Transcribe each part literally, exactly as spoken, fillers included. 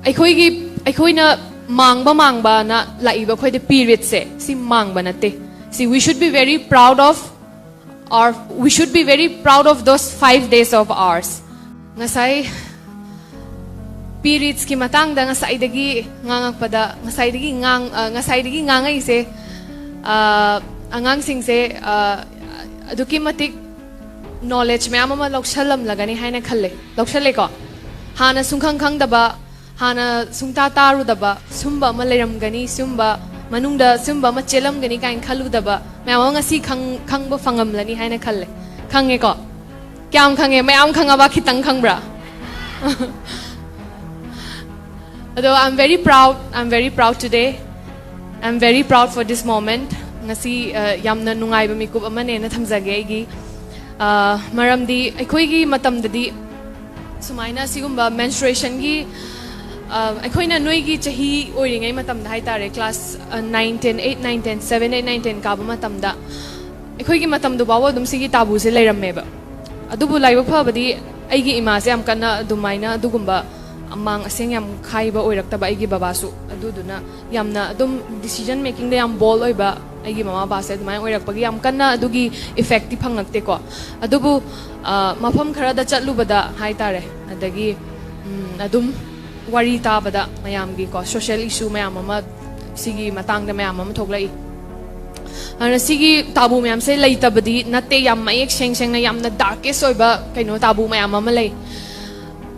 ꯑꯩꯈꯣꯏꯒꯤ ꯑꯩꯈꯣꯏꯅ ꯃꯥꯡꯕ ꯃꯥꯡꯕꯅ ꯂꯥꯛꯏꯕ ꯑꯩꯈꯣꯏꯗ ꯄꯤꯔꯤꯌꯠꯁꯦ ꯁꯤ ꯃꯥꯡꯕ ꯅꯠꯇꯦ꯫ ꯁꯤ we should be very proud of our we should be very proud of those five days of ours. ꯉꯁꯥꯏ ꯄꯤꯔꯤꯌꯠꯁꯀꯤ ꯃꯇꯥꯡꯗ ꯉꯁꯥꯏꯗꯒꯤ ꯉꯥꯡꯉꯛꯄꯗ ꯉꯁꯥꯏꯗꯒꯤ ꯉꯥꯡ ꯑ, ꯉꯁꯥꯏꯗꯒꯤ ꯉꯥꯡꯉꯛꯏꯁꯦ ꯑ, ꯑꯉꯥꯡꯁꯤꯡꯁꯦ ꯑ, ꯑꯗꯨꯛꯀꯤ ꯃꯇꯤꯛ ꯅꯣꯂꯦꯖ ꯃꯌꯥꯝ ꯑꯃ ꯂꯧꯁꯜꯂꯝꯂꯒꯅꯤ ꯍꯥꯏꯅ ꯈꯜꯂꯦ꯫ ꯂꯧꯁꯜꯂꯦꯀꯣ? ꯍꯥꯟꯅ ꯁꯨꯡꯈꯪ ꯈꯪꯗꯕ, ꯍꯥꯟꯅ ꯁꯨꯡꯇꯥ ꯇꯥꯔꯨꯗꯕ ꯁꯨꯝꯕ ꯑꯃ ꯂꯩꯔꯝꯒꯅꯤ, ꯁꯨꯝꯕ ꯃꯅꯨꯡꯗ ꯁꯨꯝꯕ ꯑꯃ ꯆꯦꯜꯂꯝꯒꯅꯤ ꯀꯥꯏꯅ ꯈꯜꯂꯨꯗꯕ ꯃꯌꯥꯝ ꯑꯃ ꯉꯁꯤ ꯈꯪ- ꯈꯪꯕ ꯐꯪꯉꯝꯂꯅꯤ ꯍꯥꯏꯅ ꯈꯜꯂꯦ꯫ ꯈꯪꯉꯦꯀꯣ? ꯀꯌꯥꯝ ꯈꯪꯉꯦ? ꯃꯌꯥꯝ ꯈꯪꯉꯕ? ꯈꯤꯇꯪ ꯈꯪꯕ꯭ꯔꯥ? ꯑꯗꯣ I'm very proud, I'm very proud today. I'm very proud for this moment. ꯉꯁꯤ ꯑ, ꯌꯥꯝꯅ ꯅꯨꯡꯉꯥꯏꯕ ꯃꯤꯀꯨꯞ ꯑꯃꯅꯦꯅ ꯊꯝꯖꯒꯦ ꯑꯩꯒꯤ꯫ ꯑ, ꯃꯔꯝꯗꯤ ꯑꯩꯈꯣꯏꯒꯤ ꯃꯇꯝꯗꯗꯤ ꯁꯨꯃꯥꯏꯅ ꯁꯤꯒꯨꯝꯕ ꯃꯦꯟꯁꯇ꯭ꯔꯨꯌꯦꯁꯟꯒꯤ ꯑꯩꯈꯣꯏꯅ ꯅꯣꯏꯒꯤ ꯆꯍꯤ ꯑꯣꯏꯔꯤꯉꯩ ꯃꯇꯝꯗ ꯍꯥꯏꯇꯥꯔꯦ, class nine ten, eight nine ten, seven eight nine ten ꯀꯥꯕ ꯃꯇꯝꯗ ꯑꯩꯈꯣꯏꯒꯤ ꯃꯇꯝꯗꯨ ꯐꯥꯎꯕ ꯑꯗꯨꯝ ꯁꯤꯒꯤ ꯇꯥꯕꯨꯁꯦ ꯂꯩꯔꯝꯃꯦꯕ꯫ ꯑꯗꯨꯕꯨ ꯂꯥꯏꯕꯛ ꯐꯕꯗꯤ ꯑꯩꯒꯤ ꯏꯃꯥꯁꯦ ꯌꯥꯝ ꯀꯟꯅ ꯑꯗꯨꯃꯥꯏꯅ ꯑꯗꯨꯒꯨꯝꯕ ꯑꯃꯥꯡ ꯑꯁꯦꯡ ꯌꯥꯝ ꯈꯥꯏꯕ ꯑꯣꯏꯔꯛꯇꯕ, ꯑꯩꯒꯤ ꯕꯕꯥꯁꯨ꯫ ꯑꯗꯨꯗꯨꯅ ꯌꯥꯝꯅ ꯑꯗꯨꯝ ꯗꯤꯁꯤꯖꯟ ꯃꯦꯀꯤꯡꯗ ꯌꯥꯝ ꯕꯣꯜ ꯑꯣꯏꯕ ꯑꯩꯒꯤ ꯃꯃꯥ ꯕꯕꯥꯁꯦ ꯑꯗꯨꯃꯥꯏꯅ ꯑꯣꯏꯔꯛꯄꯒꯤ ꯌꯥꯝ ꯀꯟꯅ ꯑꯗꯨꯒꯤ ꯏꯐꯦꯛꯇꯤ ꯐꯪꯉꯛꯇꯦꯀꯣ꯫ ꯑꯗꯨꯕꯨ ꯑ, ꯃꯐꯝ ꯈꯔꯗ ꯆꯠꯂꯨꯕꯗ ꯍꯥꯏꯇꯥꯔꯦ, ꯑꯗꯒꯤ ꯎꯝ, ꯑꯗꯨꯝ ꯋꯥꯔꯤ ꯇꯥꯕꯗ ꯃꯌꯥꯝꯒꯤꯀꯣ ꯁꯣꯁꯤꯌꯦꯜ ꯏꯁꯨ ꯃꯌꯥꯝ ꯑꯃ, ꯁꯤꯒꯤ ꯃꯇꯥꯡꯗ ꯃꯌꯥꯝ ꯑꯃ ꯊꯣꯛꯂꯛꯏ꯫ ꯑꯗꯨꯅ ꯁꯤꯒꯤ ꯇꯥꯕꯨ ꯃꯌꯥꯝꯁꯦ ꯂꯩꯇꯕꯗꯤ ꯅꯠꯇꯦ, ꯌꯥꯝ ꯃꯌꯦꯛ ꯁꯦꯡ ꯁꯦꯡꯅ ꯌꯥꯝꯅ ꯗꯥꯔꯀꯦꯁ ꯑꯣꯏꯕ ꯀꯩꯅꯣ ꯇꯥꯕꯨ ꯃꯌꯥꯝ ꯑꯃ ꯂꯩ꯫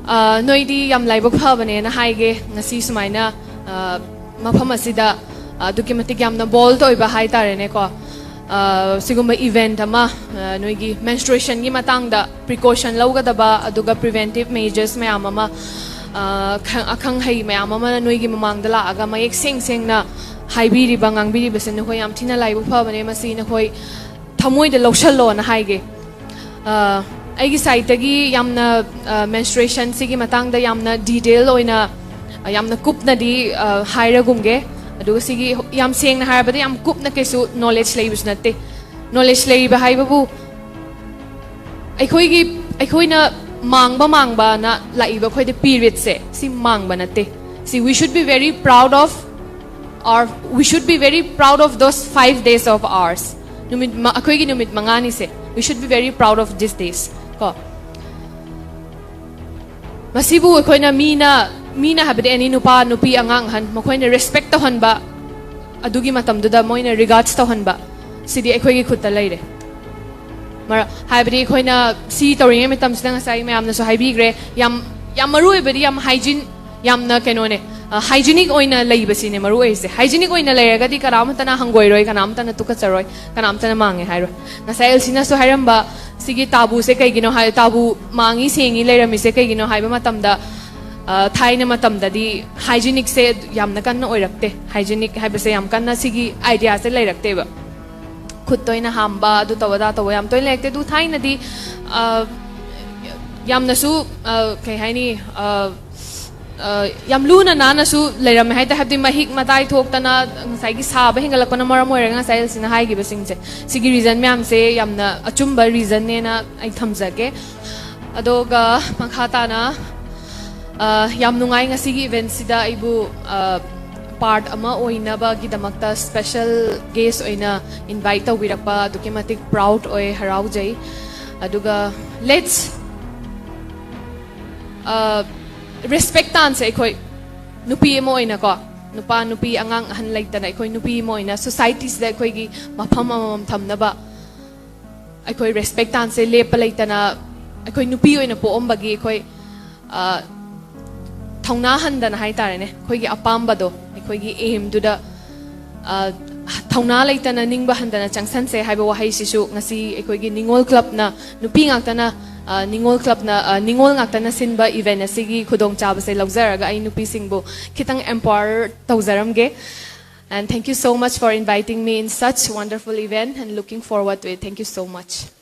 ꯑ, ꯅꯣꯏꯗꯤ ꯌꯥꯝ ꯂꯥꯏꯕꯛ ꯐꯕꯅꯦꯅ ꯍꯥꯏꯒꯦ, ꯉꯁꯤ ꯁꯨꯃꯥꯏꯅ ꯑ, ꯃꯐꯝ ꯑꯁꯤꯗ ꯑꯗꯨꯛꯀꯤ ꯃꯇꯤꯛ ꯌꯥꯝꯅ ꯕꯣꯜꯗ ꯑꯣꯏꯕ ꯍꯥꯏꯇꯥꯔꯦꯅꯦꯀꯣ꯫ ꯑ, ꯁꯤꯒꯨꯝꯕ ꯏꯚꯦꯟꯠ ꯑꯃ, ꯑ, ꯅꯣꯏꯒꯤ ꯃꯦꯟꯁꯇ꯭ꯔꯨꯌꯦꯁꯟꯒꯤ ꯃꯇꯥꯡꯗ ꯄ꯭ꯔꯤꯀꯣꯁꯟ ꯂꯧꯒꯗꯕ, ꯑꯗꯨꯒ ꯄ꯭ꯔꯤꯚꯦꯟꯇꯤꯞ ꯃꯦꯖꯔꯁ ꯃꯌꯥꯝ ꯑꯃ, ꯑ, ꯈ- ꯑꯈꯪ ꯍꯩ ꯃꯌꯥꯝ ꯑꯃꯅ ꯅꯣꯏꯒꯤ ꯃꯃꯥꯡꯗ ꯂꯥꯛꯑꯒ ꯃꯌꯦꯛ ꯁꯦꯡ ꯁꯦꯡꯅ ꯍꯥꯏꯕꯤꯔꯤꯕ, ꯉꯥꯡꯕꯤꯔꯤꯕꯁꯦ ꯅꯈꯣꯏ ꯌꯥꯝ ꯊꯤꯅ ꯂꯥꯏꯕꯛ ꯐꯕꯅꯦ꯫ ꯃꯁꯤ ꯅꯈꯣꯏ ꯊꯃꯣꯏꯗ ꯂꯧꯁꯜꯂꯣꯅ ꯍꯥꯏꯒꯦ꯫ ꯑ, ꯑꯩꯒꯤ ꯁꯥꯏꯠꯇꯒꯤ ꯌꯥꯝꯅ, ꯑ, ꯃꯦꯟꯁꯇ꯭ꯔꯨꯌꯦꯁꯟ ꯁꯤꯒꯤ ꯃꯇꯥꯡꯗ ꯌꯥꯝꯅ ꯗꯤꯇꯦꯜ ꯑꯣꯏꯅ, ꯑ, ꯌꯥꯝꯅ ꯀꯨꯞꯅꯗꯤ, ꯑ, ꯍꯥꯏꯔꯒꯨꯝꯒꯦ꯫ ꯑꯗꯨꯒ ꯁꯤꯒꯤ ꯌꯥꯝ ꯁꯦꯡꯅ ꯍꯥꯏꯔꯕꯗ ꯌꯥꯝ ꯀꯨꯞꯅ ꯀꯩꯁꯨ ꯅꯣꯂꯦꯖ ꯂꯩꯕꯁꯨ ꯅꯠꯇꯦ꯫ ꯅꯣꯂꯦꯖ ꯂꯩꯕ ꯍꯥꯏꯕꯕꯨ ꯑꯩꯈꯣꯏꯒꯤ, ꯑꯩꯈꯣꯏꯅ ꯃꯥꯡꯕ ꯃꯥꯡꯕꯅ ꯂꯥꯛꯏꯕ ꯑꯩꯈꯣꯏꯗ ꯄꯤꯔꯤꯠꯁꯦ ꯁꯤ ꯃꯥꯡꯕ ꯅꯠꯇꯦ꯫ ꯁꯤ we should be very proud of our, we should be very proud of those five days of ours. ꯅꯨꯃꯤꯠ ꯑꯩꯈꯣꯏꯒꯤ ꯅꯨꯃꯤꯠ ꯃꯉꯥꯅꯤꯁꯦ, we should be very proud of these days. ꯀꯣ, ꯃꯁꯤꯕꯨ ꯑꯩꯈꯣꯏꯅ ꯃꯤꯅ ꯃꯤꯅ ꯍꯥꯏꯕꯗꯤ ꯑꯦꯅꯤ ꯅꯨꯄꯥ ꯅꯨꯄꯤ ꯑꯉꯥꯡ ꯑꯍꯟ ꯃꯈꯣꯏꯅ ꯔꯦꯁꯄꯦꯛ ꯇꯧꯍꯟꯕ, ꯑꯗꯨꯒꯤ ꯃꯇꯝꯗꯨꯗ ꯃꯣꯏꯅ ꯔꯤꯒꯥꯔꯠꯁ ꯇꯧꯍꯟꯕ, ꯁꯤꯗꯤ ꯑꯩꯈꯣꯏꯒꯤ ꯈꯨꯠꯇ ꯂꯩꯔꯦ꯫ ꯃꯔ ꯍꯥꯏꯕꯗꯤ ꯑꯩꯈꯣꯏꯅ ꯁꯤ ꯇꯧꯔꯤꯉꯩ ꯃꯇꯝꯁꯤꯗ ꯉꯁꯥꯏ ꯃꯌꯥꯝꯅꯁꯨ ꯍꯥꯏꯕꯤꯈ꯭ꯔꯦ, ꯌꯥꯝ ꯌꯥꯝ ꯃꯔꯨ ꯑꯣꯏꯕꯗꯤ ꯌꯥꯝ ꯍꯥꯏꯖꯤꯟ ꯌꯥꯝꯅ ꯀꯩꯅꯣꯅꯦ, ꯍꯥꯏꯖꯤꯅꯤꯛ ꯑꯣꯏꯅ ꯂꯩꯕꯁꯤꯅꯦ ꯃꯔꯨ ꯑꯣꯏꯔꯤꯁꯦ꯫ ꯍꯥꯏꯖꯤꯅꯤꯛ ꯑꯣꯏꯅ ꯂꯩꯔꯒꯗꯤ ꯀꯅꯥꯃꯠꯇꯅ ꯍꯪꯒꯣꯏꯔꯣꯏ, ꯀꯅꯥꯃꯠꯇꯅ ꯇꯨꯀꯠꯆꯔꯣꯏ, ꯀꯅꯥꯃꯠꯇꯅ ꯃꯥꯡꯉꯦ ꯍꯥꯏꯔꯣꯏ꯫ ꯉꯁꯥꯏ ꯑꯦꯜꯁꯤꯅꯁꯨ ꯍꯥꯏꯔꯝꯕ, ꯁꯤꯒꯤ ꯇꯥꯕꯨꯁꯦ ꯀꯩꯒꯤꯅꯣ ꯍꯥꯏ, ꯇꯥꯕꯨ ꯃꯥꯡꯉꯤ ꯁꯦꯡꯉꯤ ꯂꯩꯔꯝꯃꯤꯁꯦ ꯀꯩꯒꯤꯅꯣ ꯍꯥꯏꯕ ꯃꯇꯝꯗ, ꯊꯥꯏꯅ ꯃꯇꯝꯗꯗꯤ ꯍꯥꯏꯖꯤꯅꯤꯛꯁꯦ ꯌꯥꯝꯅ ꯀꯟꯅ ꯑꯣꯏꯔꯛꯇꯦ꯫ ꯍꯥꯏꯖꯤꯅꯤꯛ ꯍꯥꯏꯕꯁꯦ ꯌꯥꯝ ꯀꯟꯅ ꯁꯤꯒꯤ ꯑꯥꯏꯗꯤꯌꯥꯁꯦ ꯂꯩꯔꯛꯇꯦꯕ꯫ ꯈꯨꯠ ꯇꯣꯏꯅ ꯍꯥꯝꯕ, ꯑꯗꯨ ꯇꯧꯕ ꯑꯗꯥ ꯇꯧꯕ ꯌꯥꯝ ꯇꯣꯏꯅ ꯂꯩꯔꯛꯇꯦ꯫ ꯑꯗꯨ ꯊꯥꯏꯅꯗꯤ ꯌꯥꯝꯅꯁꯨ, ꯀꯩ ꯍꯥꯏꯅꯤ, ꯌꯥꯝ ꯂꯨꯅ ꯅꯥꯟꯅꯁꯨ ꯂꯩꯔꯝꯃꯦ ꯍꯥꯏꯇꯥꯔꯦ꯫ ꯍꯥꯏꯕꯗꯤ ꯃꯍꯤꯛ ꯃꯇꯥꯏ ꯊꯣꯛꯇꯅ, ꯉꯁꯥꯏꯒꯤ ꯁꯥꯕ ꯍꯦꯟꯒꯠꯂꯛꯄꯅ ꯃꯔꯝ ꯑꯣꯏꯔꯒ ꯉꯁꯥꯏ ꯑꯦꯜꯁꯤꯅ ꯍꯥꯏꯈꯤꯕꯁꯤꯡꯁꯦ, ꯁꯤꯒꯤ ꯔꯤꯖꯟ ꯃꯌꯥꯝꯁꯦ ꯌꯥꯝꯅ ꯑꯆꯨꯝꯕ ꯔꯤꯖꯟꯅꯦꯅ ꯑꯩ ꯊꯝꯖꯒꯦ꯫ ꯑꯗꯨꯒ ꯃꯈꯥ ꯇꯥꯅ, ꯌꯥꯝ ꯅꯨꯡꯉꯥꯏ ꯉꯁꯤꯒꯤ ꯏꯚꯦꯟꯠꯁꯤꯗ ꯑꯩꯕꯨ ꯄꯥꯔꯠ ꯑꯃ ꯑꯣꯏꯅꯕꯒꯤꯗꯃꯛꯇ ꯁ꯭ꯄꯦꯁꯦꯜ ꯒꯦꯁ ꯑꯣꯏꯅ ꯏꯟꯚꯥꯏꯠ ꯇꯧꯕꯤꯔꯛꯄ ꯑꯗꯨꯛꯀꯤ ꯃꯇꯤꯛ ꯄ꯭ꯔꯥꯎꯗ ꯑꯣꯏ, ꯍꯔꯥꯎꯖꯩ꯫ ꯑꯗꯨꯒ ꯂꯦꯠꯁ ꯔꯦꯁꯄꯦꯛ ꯇꯥꯟꯁꯦ꯫ ꯑꯩꯈꯣꯏ ꯅꯨꯄꯤ ꯑꯃ ꯑꯣꯏꯅꯀꯣ, ꯅꯨꯄꯥ ꯅꯨꯄꯤ ꯑꯉꯥꯡ ꯑꯍꯟ ꯂꯩꯇꯅ ꯑꯩꯈꯣꯏ ꯅꯨꯄꯤ ꯑꯃ ꯑꯣꯏꯅ ꯁꯣꯁꯥꯏꯇꯤꯁꯤꯗ ꯑꯩꯈꯣꯏꯒꯤ ꯃꯐꯝ ꯑꯃꯃꯝ ꯊꯝꯅꯕ ꯑꯩꯈꯣꯏ ꯔꯦꯁꯄꯦꯛ ꯇꯥꯟꯁꯦ꯫ ꯂꯦꯞꯄ ꯂꯩꯇꯅ ꯑꯩꯈꯣꯏ ꯅꯨꯄꯤ ꯑꯣꯏꯅ ꯄꯣꯛꯑꯝꯕꯒꯤ ꯑꯩꯈꯣꯏ ꯊꯧꯅꯥ ꯍꯟꯗꯅ ꯍꯥꯏꯇꯥꯔꯦꯅꯦ, ꯑꯩꯈꯣꯏꯒꯤ ꯑꯄꯥꯝꯕꯗꯣ, ꯑꯩꯈꯣꯏꯒꯤ ꯑꯦꯝꯗꯨꯗ ꯊꯧꯅꯥ ꯂꯩꯇꯅ ꯅꯤꯡꯕ ꯍꯟꯗꯅ ꯆꯪꯁꯟꯁꯦ ꯍꯥꯏꯕ ꯋꯥꯍꯩꯁꯤꯁꯨ ꯉꯁꯤ ꯑꯩꯈꯣꯏꯒꯤ ꯅꯤꯉꯣꯜ ꯀ꯭ꯂꯕꯅ, ꯅꯨꯄꯤ ꯉꯥꯛꯇꯅ, ꯅꯤꯉꯣꯜ ꯀ꯭ꯂꯕꯅ, ꯅꯤꯉꯣꯜ ꯉꯥꯛꯇꯅ ꯁꯤꯟꯕ ꯏꯚꯦꯟ ꯑꯁꯤꯒꯤ ꯈꯨꯗꯣꯡꯆꯥꯕꯁꯦ ꯂꯧꯖꯔꯒ ꯑꯩ ꯅꯨꯄꯤꯁꯤꯡꯕꯨ ꯈꯤꯇꯪ empower ꯇꯧꯖꯔꯝꯒꯦ꯫ And thank you so much for inviting me in such wonderful event and looking forward to it. Thank you so much.